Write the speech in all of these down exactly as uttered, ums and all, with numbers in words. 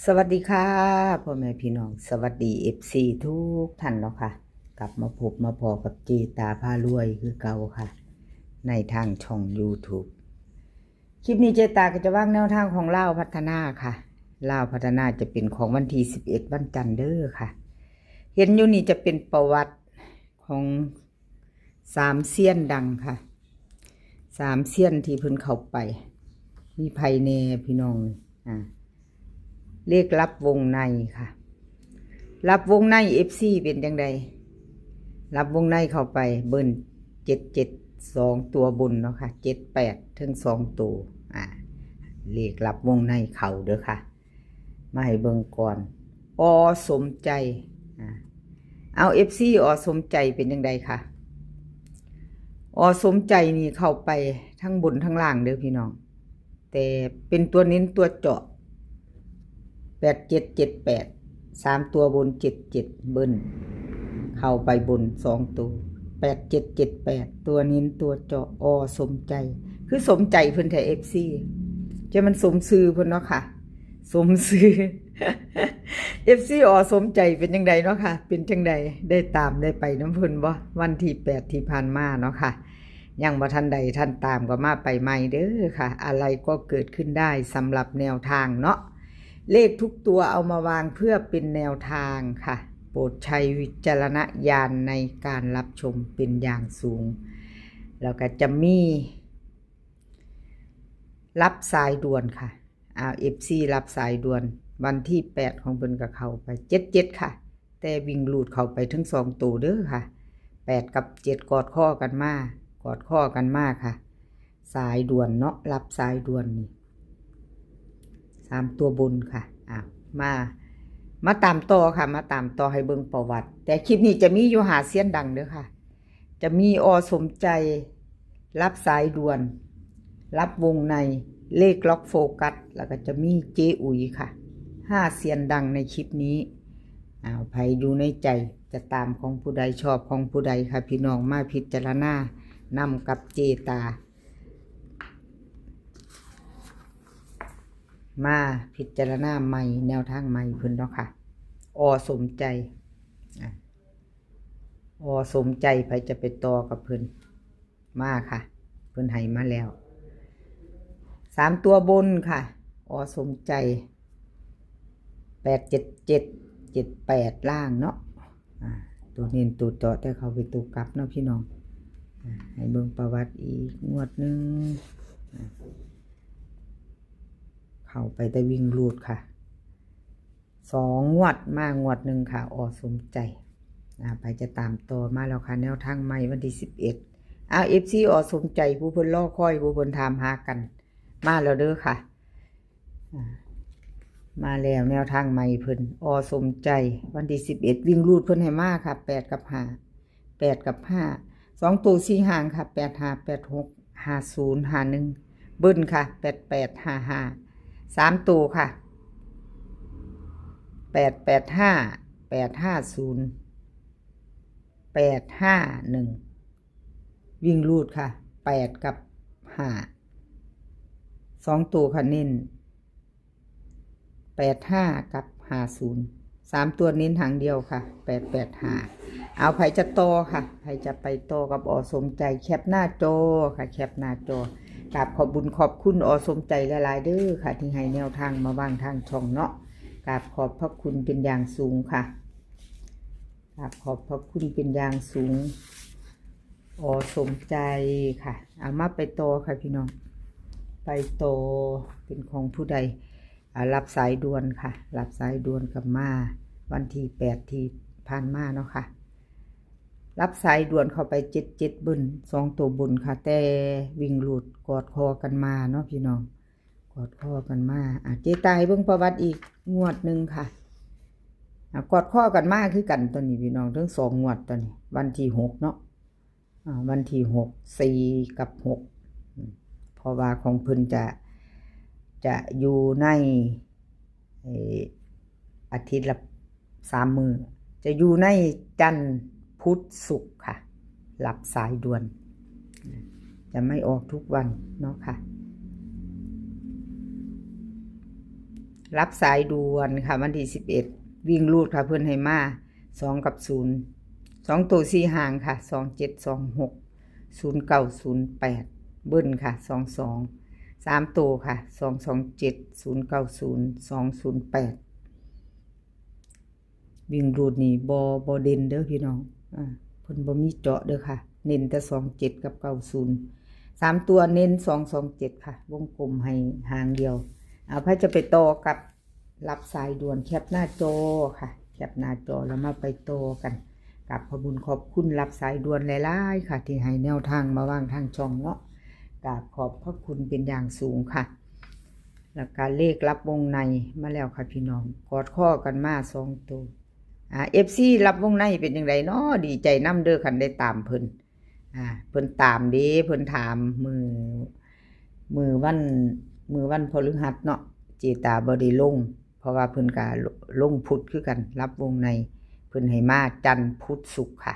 สวัสดีค่ะ พ่อแม่พี่น้อง สวัสดี เอฟซี ทุกท่านเนาะค่ะ กลับมาพบมาพ้อกับเจตาพารวยคือเก่าค่ะ ในทางช่อง YouTube คลิปนี้เจตาก็จะวางแนวทางของลาวพัฒนาค่ะ ลาวพัฒนาจะเป็นของวันที่สิบเอ็ด วันจันทร์เด้อค่ะ เห็นอยู่นี่จะเป็นประวัติของสามเซียนดังค่ะ สามเซียนที่เพิ่นเข้าไป มีไผแน่พี่น้อง อ่า เลขลับวงในค่ะ ลับวงใน เอฟซี เป็นจังใด ลับวงในเข้าไปเบิ้ล เจ็ดเจ็ด สองตัวบนเนาะค่ะ เจ็ดแปด ทั้งสองตัว อ่า เลขลับวงในเข้าเด้อค่ะ มาให้เบิ่งก่อน อ.สมใจ อ่า เอา เอฟซี อ.สมใจเป็นจังใดคะ อ.สมใจนี่เข้าไปทั้งบนทั้งล่างเด้อพี่น้อง แต่เป็นตัวเน้นตัวเจาะ แปดเจ็ดเจ็ดแปด สามตัวบน เจ็ดเจ็ด เบิ้ล เข้าไปบนสองตัว แปดเจ็ดเจ็ดแปด ตัวเน้นตัวเจาะ อ.สมใจ คือสมใจเพิ่นแท้ เอฟซี จะมันสมชื่อเพิ่นเนาะค่ะ สมชื่อ เอฟซี อ.สมใจเป็นจังใดเนาะค่ะ เป็นจังใด ได้ตามได้ไปนำเพิ่นบ่ วันที่แปดที่ผ่านมาเนาะค่ะ ยังบ่ทันใดทันตามก็มาไปใหม่เด้อค่ะ อะไรก็เกิดขึ้นได้สำหรับแนวทางเนาะ เลขทุกตัวเอามาวางเพื่อเป็นแนวทางค่ะ โปรดใช้วิจารณญาณในการรับชมเป็นอย่างสูง แล้วก็จะมี รับสายด่วนค่ะ อ่า เอฟซี รับสายด่วน วันที่แปดของเพิ่นก็เข้าไป เจ็ดเจ็ด ค่ะ แต่วิ่งรูดเข้าไปถึงสองตัวเด้อค่ะ แปดกับเจ็ดกอดข้อกันมา กอดข้อกันมาค่ะ สายด่วนเนาะ รับสายด่วนนี่ สามตัวบนค่ะ อ่ะ มา มาตามต่อค่ะ มาตามต่อให้เบิ่งประวัติ แต่คลิปนี้จะมีอยู่ห้าเซียนดังเด้อค่ะ จะมี อ.สมใจ รับสายด่วน รับวงใน เลขล็อกโฟกัส แล้วก็จะมีเจอุ๋ยค่ะ ห้าเซียนดังในคลิปนี้ อ้าว ไผอยู่ในใจ จะตามของผู้ใดชอบของผู้ใดค่ะ พี่น้องมาพิจารณานำกับเจตา มาพิจารณาใหม่ แนวทางใหม่เพิ่นเนาะค่ะ อ.สมใจ อ่ะ อ.สมใจ ไผจะไปต่อกับเพิ่น มาค่ะ เพิ่นให้มาแล้ว สามตัวบนค่ะ อ.สมใจ แปดเจ็ดเจ็ด เจ็ดแปด ล่างเนาะ อ่า ตัวเน้นตัวเจาะแต่เข้าไปตัวกลับเนาะพี่น้อง อ่า ให้เบิ่งประวัติอีกงวดหนึ่ง อ่า เข้าไปแต่วิ่งรูดค่ะ สองงวดมางวดหนึ่งค่ะ อ.สมใจ อ่า ไผจะตามต่อมาแล้วค่ะ แนวทางใหม่วันที่สิบเอ็ด อ่า เอฟซี อ.สมใจ ผู้เพิ่นรอคอย ผู้เพิ่นถามหากัน มาแล้วเด้อค่ะ อ่า มาแล้วแนวทางใหม่เพิ่น อ.สมใจ วันที่สิบเอ็ด วิ่งรูดเพิ่นให้มาค่ะ แปดกับห้า แปดกับห้า สองตัวสี่หางค่ะ แปดห้า แปดหก ห้าศูนย์ ห้าหนึ่ง เบิ้ลค่ะ แปดแปด ห้าห้า สามตัวค่ะ แปดแปดห้า แปดห้าศูนย์ แปดห้าหนึ่ง วิ่งรูดค่ะ แปดกับห้า สองตัวค่ะเน้น แปดห้า กับ ห้าศูนย์ สามตัวเน้นหางเดียวค่ะ แปดแปดห้า เอาไผจะต่อค่ะ ไผจะไปต่อกับ อ.สมใจ แคปหน้าจอค่ะ แคปหน้าจอ กราบขอบบุญขอบคุณ อ.สมใจ หลายๆเด้อค่ะ ที่ให้แนวทางมาวางทางช่องเนาะ กราบขอบพระคุณเป็นอย่างสูงค่ะ กราบขอบพระคุณเป็นอย่างสูง อ.สมใจค่ะ เอามาไปต่อค่ะพี่น้อง ไปต่อ เป็นของผู้ใด อ่า รับสายด่วนค่ะ รับสายด่วนกับมา วันที่แปดที่ผ่านมาเนาะค่ะ รับสายด่วนเข้าไปเจ็ดเจ็ด เบิ้ล สองตัวบนค่ะ แต่วิ่งรูดกอดคอกันมาเนาะพี่น้อง กอดคอกันมา อ่ะ เจตาให้เบิ่งประวัติอีกงวดหนึ่งค่ะ อ่ะ กอดคอกันมาคือกันตัวนี้พี่น้อง ทั้งสองงวดตัวนี้ วันที่หกเนาะ อ่า วันที่หก สี่กับหก อืม เพราะว่าของเพิ่นจะ จะอยู่ใน เอ่อ อาทิตย์ละสามมื้อ จะอยู่ในจันทร์ พุธ ศุกร์ค่ะ รับสายด่วน จะไม่ออกทุกวันเนาะค่ะ รับสายด่วนค่ะ วันที่สิบเอ็ด วิ่งรูดค่ะ เพิ่นให้มาสองกับศูนย์ สองตัวสี่หางค่ะ สองเจ็ด สองหก ศูนย์เก้า ศูนย์แปด เบิ้ลค่ะ สองสอง สามตัวค่ะ สองสองเจ็ด ศูนย์เก้าศูนย์ สองศูนย์แปด วิ่งรูดนี่บ่บ่เด่นเด้อพี่น้อง อ่า เพิ่นบ่มีเจาะเด้อค่ะ เน้นแต่สองเจ็ดกับเก้าศูนย์ สามตัวเน้นสองสองเจ็ดค่ะ วงกลมให้หางเดียว เอา ไผจะไปต่อกับรับสายด่วน แคปหน้าจอค่ะ แคปหน้าจอแล้วมาไปต่อกัน กับขอบคุณขอบคุณรับสายด่วนหลายๆค่ะ ที่ให้แนวทางมาวางทางช่องเนาะ กราบขอบพระคุณเป็นอย่างสูงค่ะ แล้วก็เลขรับวงในมาแล้วค่ะพี่น้อง กอดข้อกันมาสองตัว อ่า เอฟซี รับวงในเป็นจั่งใดน้อ ดีใจนำเด้อ คันได้ตามเพิ่น อ่า เพิ่นตามเด้ เพิ่นถามมื้อ มื้อวัน มื้อวันพฤหัสเนาะ เจตาบ่ได้ลง เพราะว่าเพิ่นก็ลงพุธคือกัน รับวงใน เพิ่นให้มาจันทร์พุธศุกร์ค่ะ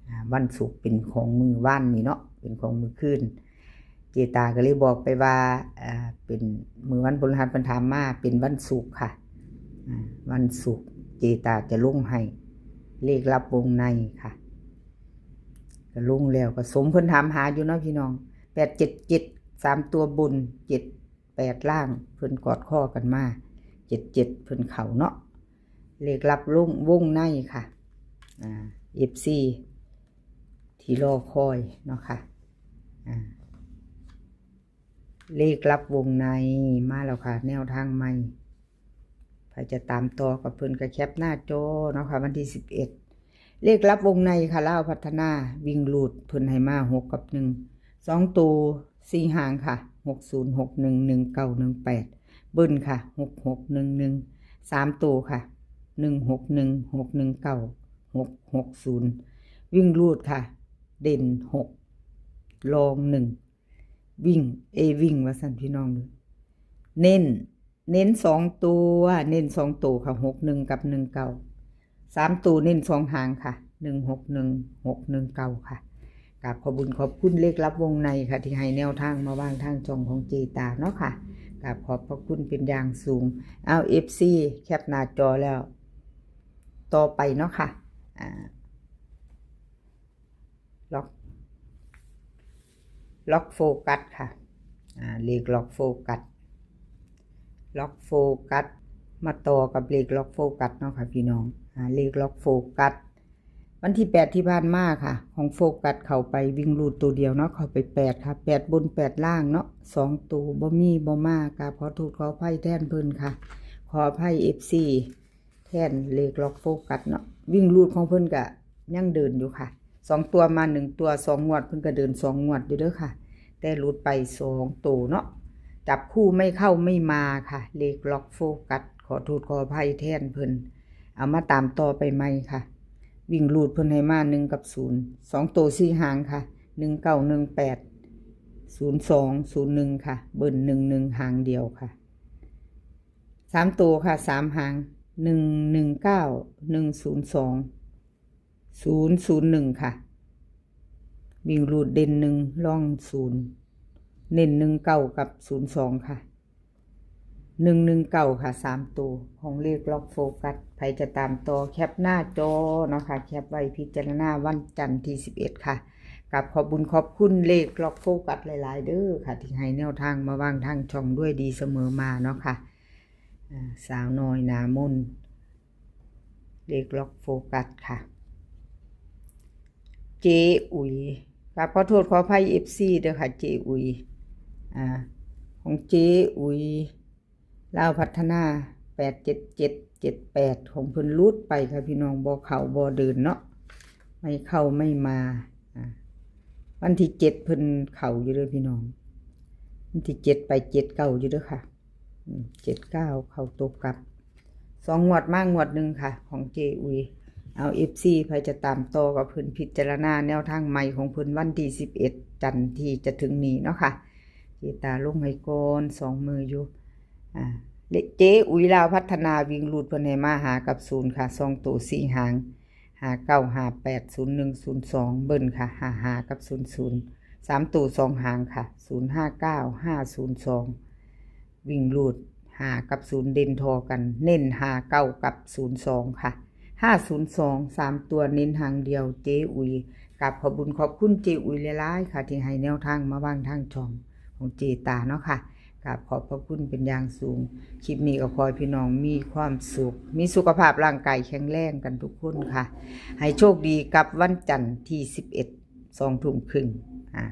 อ่า วันศุกร์เป็นของมื้อวานนี่เนาะ เป็นของมื้อคืน เจตาก็เลยบอกไปว่า อ่า เป็นมื้อวันพฤหัส เพิ่นถามมา เป็นวันศุกร์ค่ะ อ่า วันศุกร์เจตาจะลงให้ เลขรับวงในค่ะ ก็ลงแล้วก็สมเพิ่นถามหาอยู่เนาะพี่น้อง แปดเจ็ดเจ็ด สามตัวบน เจ็ดแปด ล่าง เพิ่นกอดข้อกันมา เจ็ดเจ็ด เพิ่นเข้าเนาะ เลขรับลงวงในค่ะ อ่า เอฟซี ที่รอคอยเนาะค่ะ อ่า เลขรับวงในมาแล้วค่ะ แนวทางใหม่ ไผจะตามต่อกับเพิ่นก็แคปหน้าจอเนาะค่ะ วันที่สิบเอ็ด เลขรับวงในค่ะ ลาวพัฒนา วิ่งรูด เพิ่นให้มาหกกับหนึ่ง สองตัวสี่หางค่ะ หกศูนย์ หกหนึ่ง หนึ่งเก้า หนึ่งแปด เบิ้ลค่ะ หกหก หนึ่งหนึ่ง สามตัวค่ะ หนึ่งหกหนึ่ง หกหนึ่งเก้า หกหกศูนย์ วิ่งรูดค่ะ เด่นหก รองหนึ่ง วิ่ง เอ วิ่ง ว่าซั่นพี่น้องเด้อ เน้น เน้นสองตัว เน้นสองตัวค่ะ หกหนึ่ง กับ หนึ่งเก้า สามตัวเน้นสองหางค่ะ หนึ่งหกหนึ่ง หกหนึ่งเก้า ค่ะ กราบขอบบุญขอบคุณเลขรับวงในค่ะ ที่ให้แนวทางมาวางทางช่องของเจตาเนาะค่ะ กราบขอบพระคุณเป็นอย่างสูง เอา เอฟซี แคปหน้าจอแล้ว ต่อไปเนาะค่ะ อ่า ล็อก ล็อกโฟกัสค่ะ อ่า เลขล็อกโฟกัส ล็อกโฟกัส มาต่อกับเลขล็อกโฟกัสเนาะค่ะพี่น้อง อ่า เลขล็อกโฟกัส วันที่แปดที่ผ่านมาค่ะ ของโฟกัสเข้าไปวิ่งรูดตัวเดียวเนาะ เข้าไปแปดค่ะ แปดบนแปดล่างเนาะ สองตัวบ่มีบ่มา กราบขอโทษขออภัยแทนเพิ่นค่ะ ขออภัย เอฟซี แทนเลขล็อกโฟกัสเนาะ วิ่งรูดของเพิ่นก็ยังเดินอยู่ค่ะ สองตัวมาหนึ่งตัว สองงวด เพิ่นก็เดินสองงวดอยู่เด้อค่ะ แต่หลุดไปสองตัวเนาะ จับคู่ไม่เข้าไม่มาค่ะ เลขล็อกโฟกัส ขอโทษขออภัยแทนเพิ่น เอามาตามต่อไปใหม่ค่ะ วิ่งรูดเพิ่นให้มาหนึ่งกับศูนย์ สองตัวสี่หางค่ะ หนึ่งเก้า หนึ่งแปด ศูนย์สอง ศูนย์หนึ่ง ค่ะ เบิ้ล หนึ่งหนึ่ง หางเดียวค่ะ สามตัวค่ะ สามหาง หนึ่งหนึ่งเก้า หนึ่งศูนย์สอง ศูนย์ศูนย์หนึ่ง ค่ะ วิ่งรูดเด่นหนึ่ง รองศูนย์ เน้นหนึ่งเก้า กับ ศูนย์สอง ค่ะ หนึ่งหนึ่งเก้า ค่ะ สามตัวของเลขล็อกโฟกัส ไผจะตามต่อแคปหน้าจอเนาะค่ะ แคปไว้พิจารณาวันจันทร์ที่สิบเอ็ดค่ะ กราบขอบบุญขอบคุณเลขล็อกโฟกัสหลายๆเด้อค่ะ ที่ให้แนวทางมาวางทางช่องด้วยดีเสมอมาเนาะค่ะ อ่า สาวน้อยหน้ามน เลขล็อกโฟกัสค่ะ เจอุ๋ย กราบขอโทษขออภัย เอฟซี เด้อค่ะ เจอุ๋ย อ่า ของเจอุ๋ย ลาวพัฒนา แปดเจ็ดเจ็ด เจ็ดแปด ของเพิ่นหลุดไปค่ะพี่น้อง บ่เข้าบ่เดินเนาะ ไม่เข้าไม่มา อ่า วันที่เจ็ดเพิ่นเข้าอยู่เด้อพี่น้อง วันที่เจ็ดไปเจ็ดเก้าอยู่เด้อค่ะ อืม เจ็ดเก้า เข้าตัวกลับ สองงวดมางวดหนึ่งค่ะ ของเจอุ๋ย เอา เอฟซี ไผจะตามต่อกับเพิ่นพิจารณาแนวทางใหม่ของเพิ่นวันที่สิบเอ็ด จันทร์ที่จะถึงนี้เนาะค่ะ เจตาลงให้ก่อนสองมืออยู่ อ่า เลขเจอุ๋ยลาวพัฒนาวิ่งรูดเพิ่นให้มาหากับศูนย์ค่ะ สองตัวสี่หาง ห้าเก้า ห้าแปด ศูนย์หนึ่ง ศูนย์สอง เบิ้ลค่ะ ห้าห้า กับ ศูนย์ศูนย์ สามตัวสองหางค่ะ ศูนย์ห้าเก้า ห้าศูนย์สอง วิ่งรูด ห้ากับศูนย์เด่นทอกัน เน้นห้าเก้ากับศูนย์สองค่ะ ห้าศูนย์สอง สามตัวเน้นหางเดียว เจ๊อุ๋ย กราบขอบบุญขอบคุณเจ๊อุ๋ยหลายๆค่ะ ที่ให้แนวทางมาวางทางช่องของเจ๊ตาเนาะค่ะ กราบขอบพระคุณเป็นอย่างสูง คลิปนี้ก็ขอให้พี่น้องมีความสุข มีสุขภาพร่างกายแข็งแรงกันทุกคนค่ะ ให้โชคดีกับวันจันทร์ที่สิบเอ็ด สองทุ่มครึ่ง อ่า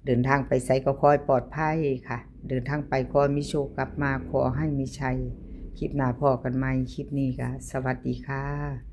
เดินทางไปไสก็ขอให้ปลอดภัยค่ะ เดินทางไปขอให้มีโชคกลับมา ขอให้มีชัย คลิปหน้าพ้อกันใหม่ คลิปนี้ก็สวัสดีค่ะ